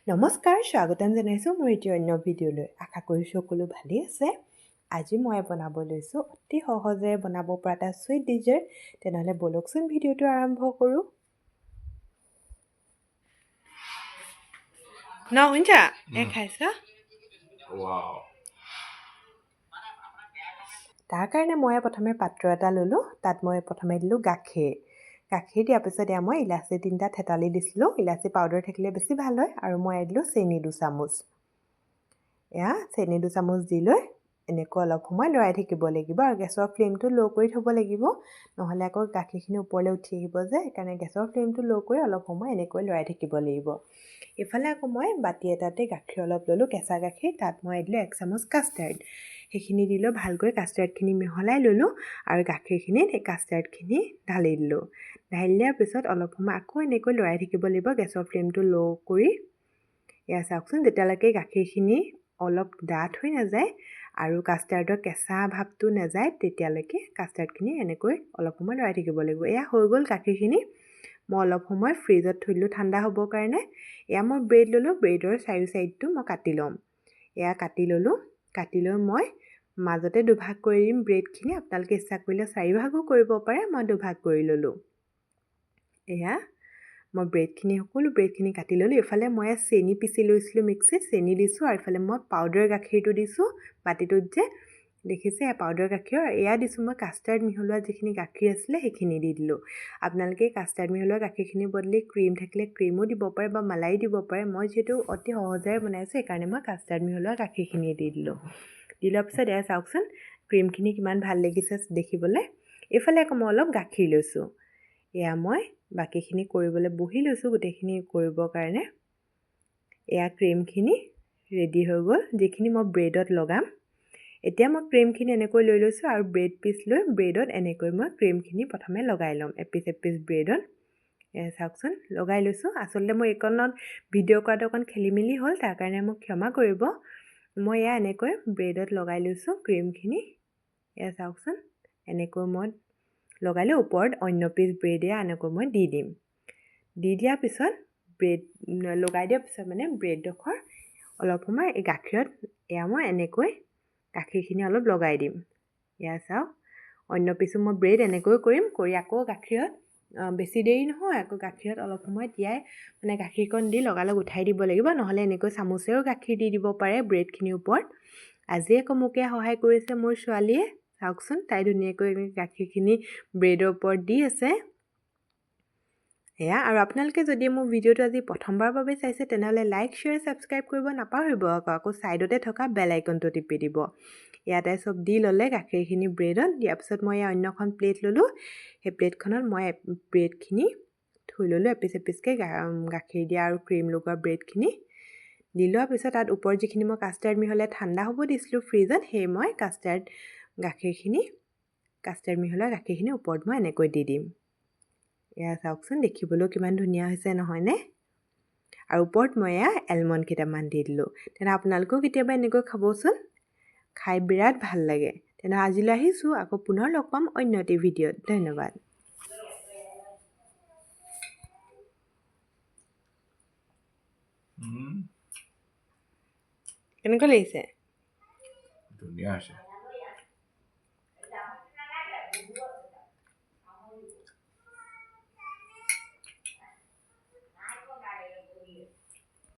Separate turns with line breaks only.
নমস্কাৰ, স্বাগতম জনাইছোঁ মোৰ এটি অন্য ভিডিঅ'লৈ। আশা কৰিছোঁ সকলো ভালেই আছে। আজি মই বনাব লৈছোঁ অতি সহজেৰে বনাব পৰা এটা চুইট ডিজাৰ্ট। তেনেহ'লে ব'লকচোন ভিডিঅ'টো আৰম্ভ কৰোঁ। ন শুনিছা? এই খাইছা? তাৰ কাৰণে মই প্ৰথমে পাত্ৰ এটা ল'লোঁ। তাত মই প্ৰথমে দিলোঁ গাখীৰ। গাখীৰ দিয়াৰ পিছত এয়া মই ইলাচি 3টা থেতালি দিছিলোঁ। ইলাচি পাউডাৰ থাকিলে বেছি ভাল হয়। আৰু মই দিলোঁ চেনি 2 চামুচ। এয়া চেনি 2 চামুচ দি লৈ এনেকৈ অলপ সময় লৰাই থাকিব লাগিব আৰু গেছৰ ফ্লেমটো ল' কৰি থ'ব লাগিব, নহ'লে আকৌ গাখীৰখিনি ওপৰলৈ উঠি আহিব যে, সেইকাৰণে গেছৰ ফ্লেমটো ল' কৰি অলপ সময় এনেকৈ লৰাই থাকিব লাগিব। ইফালে আকৌ মই বাতি এটাতে গাখীৰ অলপ ল'লোঁ, কেঁচা গাখীৰ। তাত মই দিলোঁ 1 চামুচ কাষ্টাৰ্ড। সেইখিনি দি লৈ ভালকৈ কাষ্টাৰ্ডখিনি মিহলাই ল'লোঁ আৰু গাখীৰখিনিত এই কাষ্টাৰ্ডখিনি ঢালি দিলোঁ। ঢালি দিয়াৰ পিছত অলপ সময় আকৌ এনেকৈ লৰাই থাকিব লাগিব গেছৰ ফ্লেমটো ল' কৰি। এয়া চাওকচোন, যেতিয়ালৈকে গাখীৰখিনি অলপ ডাঠ হৈ নাযায় আৰু কাষ্টাৰ্ডৰ কেঁচা ভাৱটো নাযায়, তেতিয়ালৈকে কাষ্টাৰ্ডখিনি এনেকৈ অলপ সময় লৰাই থাকিব লাগিব। এয়া হৈ গ'ল গাখীৰখিনি। মই অলপ সময় ফ্ৰিজত থৈ দিলোঁ ঠাণ্ডা হ'বৰ কাৰণে। এয়া মই ব্ৰেড ল'লোঁ। ব্ৰেডৰ চাৰিও চাইডটো মই কাটি ল'ম। এয়া কাটি ল'লোঁ। কাটি লৈ মই মাজতে দুভাগ কৰি দিম ব্ৰেডখিনি। আপোনালোকে ইচ্ছা কৰিলে চাৰিভাগো কৰিব পাৰে, মই দুভাগ কৰি ল'লোঁ। এয়া মই ব্ৰেডখিনি, সকলো ব্ৰেডখিনি কাটি ল'লোঁ। ইফালে মই চেনি পিচি লৈছিলোঁ মিক্সিত, চেনি দিছোঁ। আৰু ইফালে মই পাউডাৰ গাখীৰটো দিছোঁ বাতিটোত, যে দেখিছে এয়া পাউডাৰ গাখীৰৰ। এয়া দিছোঁ মই কাষ্টাৰ্ড মিহলোৱা যিখিনি গাখীৰ আছিলে সেইখিনি দি দিলোঁ। আপোনালোকে কাষ্টাৰ্ড মিহলোৱা গাখীৰখিনিৰ বদলি ক্ৰীম থাকিলে ক্ৰীমো দিব পাৰে বা মালাই দিব পাৰে। মই যিহেতু অতি সহজেৰে বনাইছোঁ, সেইকাৰণে মই কাষ্টাৰ্ড মিহলোৱা গাখীৰখিনি দি দিলোঁ। দি লোৱাৰ পিছত এয়া চাওকচোন ক্ৰীমখিনি কিমান ভাল লাগিছে দেখিবলৈ। এইফালে আকৌ মই অলপ গাখীৰ লৈছোঁ। এয়া মই বাকীখিনি কৰিবলৈ বহি লৈছোঁ গোটেইখিনি কৰিবৰ কাৰণে। এয়া ক্ৰীমখিনি ৰেডি হৈ গ'ল, যিখিনি মই ব্ৰেডত লগাম। এতিয়া মই ক্ৰীমখিনি এনেকৈ লৈ লৈছোঁ আৰু ব্ৰেড পিচ লৈ ব্ৰেডত এনেকৈ মই ক্ৰীমখিনি প্ৰথমে লগাই ল'ম, এপিচ এপিচ ব্ৰেডত। এয়া চাওকচোন লগাই লৈছোঁ। আচলতে মই এইকণত ভিডিঅ' কৰাটো অকণ খেলি মেলি হ'ল, তাৰ কাৰণে মোক ক্ষমা কৰিব। মই এয়া এনেকৈ ব্ৰেডত লগাই লৈছোঁ ক্ৰীমখিনি। এয়া চাওকচোন এনেকৈ মই লগাই লৈ ওপৰত অন্য পিচ ব্ৰেড এয়া এনেকৈ মই দি দিম। দি দিয়াৰ পিছত ব্ৰেড লগাই দিয়াৰ পিছত মানে ব্ৰেডডোখৰ অলপ সময় এই গাখীৰত এয়া মই এনেকৈ গাখীৰখিনি অলপ লগাই দিম। এয়া চাওক অন্য পিছো মই ব্ৰেড এনেকৈ কৰিম। কৰি আকৌ গাখীৰত বেছি দেৰি নহয়, আকৌ গাখীৰত অলপ সময় তিয়াই মানে গাখীৰকণ দি লগালগ উঠাই দিব লাগিব, নহ'লে এনেকৈ চামুচেৰেও গাখীৰ দি দিব পাৰে ব্ৰেডখিনিৰ ওপৰত। আজি আকৌ মোকে সহায় কৰিছে মোৰ ছোৱালীয়ে। চাওকচোন তাই ধুনীয়াকৈ গাখীৰখিনি ব্ৰেডৰ ওপৰত দি আছে। এয়া আৰু আপোনালোকে যদি মোৰ ভিডিঅ'টো আজি প্ৰথমবাৰৰ বাবে চাইছে, তেনেহ'লে লাইক, শ্বেয়াৰ, ছাবস্ক্ৰাইব কৰিব নাপাহৰিব। আকৌ ছাইডতে থকা বেল আইকনটো টিপি দিব। ইয়াতে চব দি ল'লে গাখীৰখিনি ব্ৰেডত। দিয়াৰ পিছত মই এয়া অন্যখন প্লেট ল'লোঁ। সেই প্লেটখনত মই ব্ৰেডখিনি থৈ ল'লোঁ এপিচ এপিচকৈ, গাখীৰ দিয়া আৰু ক্ৰীম লগোৱা ব্ৰেডখিনি দি লোৱাৰ পিছত তাত ওপৰত যিখিনি মই কাষ্টাৰ্ড মিহলাই ঠাণ্ডা হ'ব দিছিলোঁ ফ্ৰিজত, সেই মই কাষ্টাৰ্ড গাখীৰখিনি, কাষ্টাৰ্ড মিহলোৱা গাখীৰখিনি ওপৰত মই এনেকৈ দি দিম। এয়া চাওকচোন দেখিবলৈও কিমান ধুনীয়া হৈছে নহয়নে? আৰু ওপৰত মই এয়া এলমণ্ড কেইটামান দি দিলোঁ। তেনে আপোনালোকেও কেতিয়াবা এনেকৈ খাবচোন, খাই বিৰাট ভাল লাগে। তেনে আজিলৈ আহিছোঁ, আকৌ পুনৰ লগ পাম অন্য এটি ভিডিঅ'ত। ধন্যবাদ। কেনেকুৱা লাগিছে?
ধুনীয়া হৈছে।